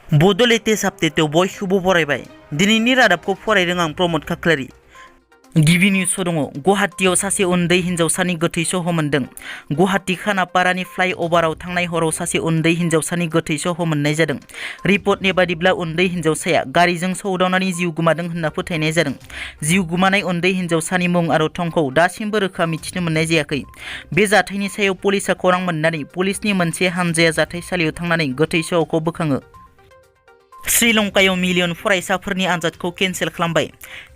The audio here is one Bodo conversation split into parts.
Bodo latest update बयखौबो बरायबाय। दिनैनि रादाबखौ फरायदों आं प्रमद खाख्लारि। गिबि निउस दङ। गुवाहाटीयाव सासे उन्दै हिनजावसानि गोथै सह मोनदों। गुवाहाटी खानापारानि फ्लाइअभाराव थांनाय हराव सासे उन्दै हिनजावसानि गोथै सह मोननाय जादों। रिपर्टनि बादिब्ला उन्दै हिनजावसाया गारिजों सौदावनानै जिउ गोमादों होनना फोथायनाय जादों। जिउ गोमानाय उन्दै हिनजावसानि मुं आरो थंखौ दासिमबो रोखा मिथिनो मोननाय जायाखै। बे जाथायनि सायाव पुलिसा खौरां मोननानै पुलिसनि मोनसे हानजाया जाथायसालियाव थांनानै गोथै सहखौ बोखाङो। श्रीलंकायाव मिलियन फरायसाफोरनि आनजादखौ केन्सेल खालामबाय।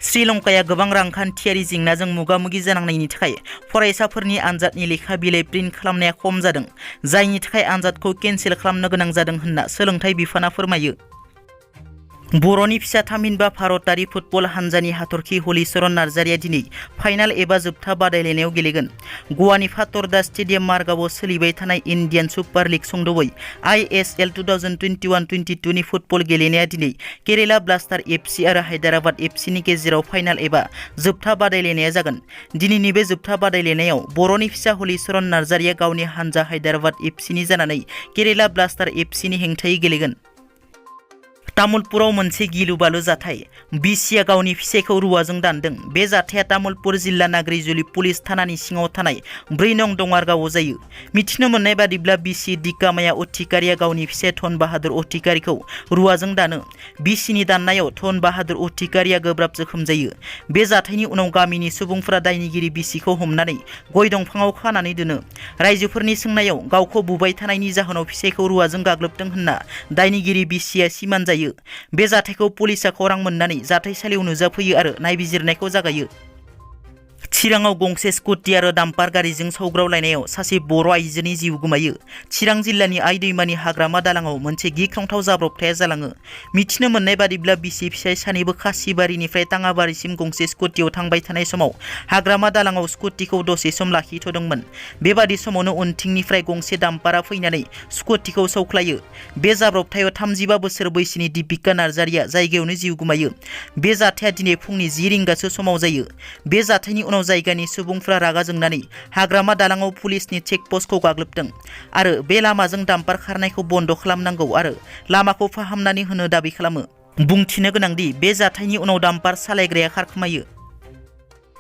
श्रीलंकाया गोबां रांखान्थियारि जेंनाजों मोगा-मोगि जानांनायनि थाखाय फरायसाफोरनि आनजादनि लेखा बिलाइ प्रिन्ट खालामनाया खम जादों, जायनि थाखाय आनजादखौ केन्सेल खालामनो गोनां जादों होनना सोलोंथाइ बिफाना फोरमायो। बर'नि फिसा थामहिनबा भारतारि फुटबल हानजानि हाथरखि हलिचरन नार्जारीया दिनै फाइनाल एबा जोबथा बादायलायनायाव गेलेगोन। गवानि फातर्डा स्टेडियाम मार्गावआव सोलिबाय थानाय इन्डियान सुपार लिग संद'बै ISL 2021-22 नि फुटबल गेलेनाया दिनै केरेला ब्लास्टार FC आरो हायदाराबाद FC नि गेजेराव फाइनाल एबा जोबथा बादायलायनाया जागोन। दिनैनि बे जोबथा बादायलायनायाव बर'नि फिसा हलिचरन नार्जारीया गावनि हानजा हायदाराबाद FC नि जानानै केरेला ब्लास्टार FC नि हेंथायै गेलेगोन। तामुलपुराव मोनसे गिलु-बालु जाथाय। बिसिया गावनि फिसायखौ रुवाजों दानदों। बे जाथाया तामुलपुर जिल्ला नाग्रिजुलि पुलिस थानानि सिङाव थानाय 4 नं दङारगावआव जायो। मिथिनो मोननाय बादिब्ला बिसि दिकामाया अधिकारिया गावनि फिसाय धन बाहादुर अधिकारिखौ रुवाजों दानो। बिसिनि दाननायाव धन बाहादुर अधिकारिया गोब्राब जोखोम जायो। बे जाथायनि उनाव गामिनि सुबुंफोरा दायनिगिरि बिसिखौ हमनानै गय दंफाङाव खानानै दोनो। रायजोफोरनि सोंनायाव गावखौ बुबाय थानायनि जाहोनाव फिसायखौ रुवाजों गाग्लोबदों होनना दायनिगिरि बिसिया सिमान जायो। बे जाथायखौ पुलिसा खौरां मोननानै जाथायसालियाव नुजाफैयो आरो नायबिजिरनायखौ जागायो। चिराङाव गंसे स्कुटि आरो डाम्पार गारिजों सौग्रावलायनायाव सासे बर' आइजोनि जिउ गोमायो। चिरां जिल्लानि आइ दैमानि हाग्रामा दालाङाव मोनसे गिख्रंथाव जाब्रबथाया जालाङो। मिथिनो मोननाय बादिब्ला बिसि फिसाय सानैबो खासिबारिनिफ्राय ताङाबारिसिम गंसे स्कुटियाव थांबाय थानाय समाव हाग्रामा दालाङाव स्कुटिखौ दसे सम लाखिथ'दोंमोन। बेबादि समावनो उनथिंनिफ्राय गंसे डाम्पारा फैनानै स्कुटिखौ सौख्लायो। बे जाब्रबथायाव 35 बोसोर बैसोनि दीपिका नार्जारीया जायगायावनो जिउ गोमायो। बे जाथाया दिनै फुंनि 10 रिंगासो समाव जायो। बे जाथायनि उनाव जायगानि सुबुंफ्रा रागा जोंनानै हाग्रामा दालाङाव पुलिसनि चेकपस्टखौ गाग्लोबदों आरो बे लामाजों डाम्पार खारनायखौ बन्द' खालामनांगौ आरो लामाखौ फाहामनानै होनो दाबि खालामो। बुंथिनो गोनांदि बे जाथायनि उनाव डाम्पार सालायग्राया खारखोमायो।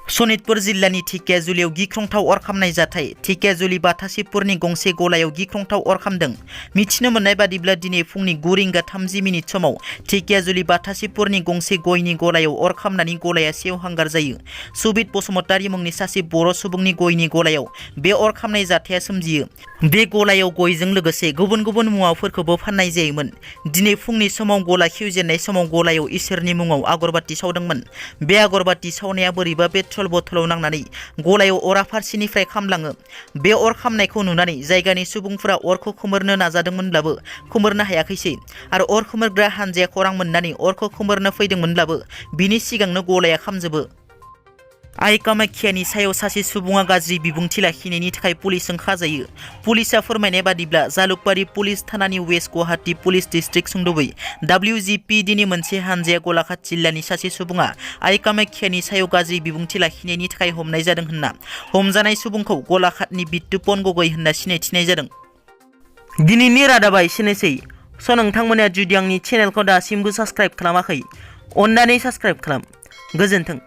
सनितपुर जिल्लानि ढेकियाजुलियाव गिख्रंथाव अर खामनाय जाथाय। ढेकियाजुलि बाथासिपुरनि गंसे गलायाव गिख्रंथाव अर खामदों। मिथिनो मोननाय बादिब्ला दिनै फुंनि 9:30 समाव ढेकियाजुलि बाथासिपुरनि गंसे गयनि गलायाव अर खामनानै गलाया सेवहांगार जायो। सुबित बसुमतारी मुंनि सासे बर' सुबुंनि गयनि गलायाव बे अर खामनाय जाथाया सोमजियो। बे गलायाव गयजों लोगोसे गुबुन गुबुन मुवाफोरखौबो फाननाय जायोमोन। दिनै फुंनि समाव गला खेवजेननाय समाव गलायाव इसोरनि मुङाव आगरबाती सावदोंमोन। बे आगरबाती सावनाया बोरैबा पेट्रल बथलाव नांनानै गलायाव अरा फारसेनिफ्राय खामलाङो। बे अर खामनायखौ नुनानै जायगानि सुबुंफोरा अरखौ खोमोरनो नाजादोंमोनब्लाबो खोमोरनो हायाखैसै आरो अर खोमोरग्रा हानजाया खौरां मोननानै अरखौ खोमोरनो फैदोंमोनब्लाबो बिनि सिगांनो गलाया खामजोबो। आइ कामाख्यानि सायाव सासे सुबुङा गाज्रि बिबुंथि लाखिनायनि थाखाय पुलिसजों खाजायो। पुलिसा फोरमायनाय बादिब्ला जालुकबारि पुलिस थानानि वेस्ट गुवाहाटी पुलिस डिस्ट्रिक्ट संद'बै WGPD नि मोनसे हानजाया गलाघाट जिल्लानि सासे सुबुङा आइ कामाख्यानि सायाव गाज्रि बिबुंथि लाखिनायनि थाखाय हमनाय जादों होनना हमजानाय सुबुंखौ गलाघाटनि बिट्टुपन गगৈ होनना सिनायथिनाय जादों। दिनैनि रादाबा एसेनोसै। नोंथांमोना जुदि आंनि चेनेलखौ दासिमबो साबस्क्राइब खालामाखै, अन्नानै साबस्क्राइब खालाम। गोजोन्थों।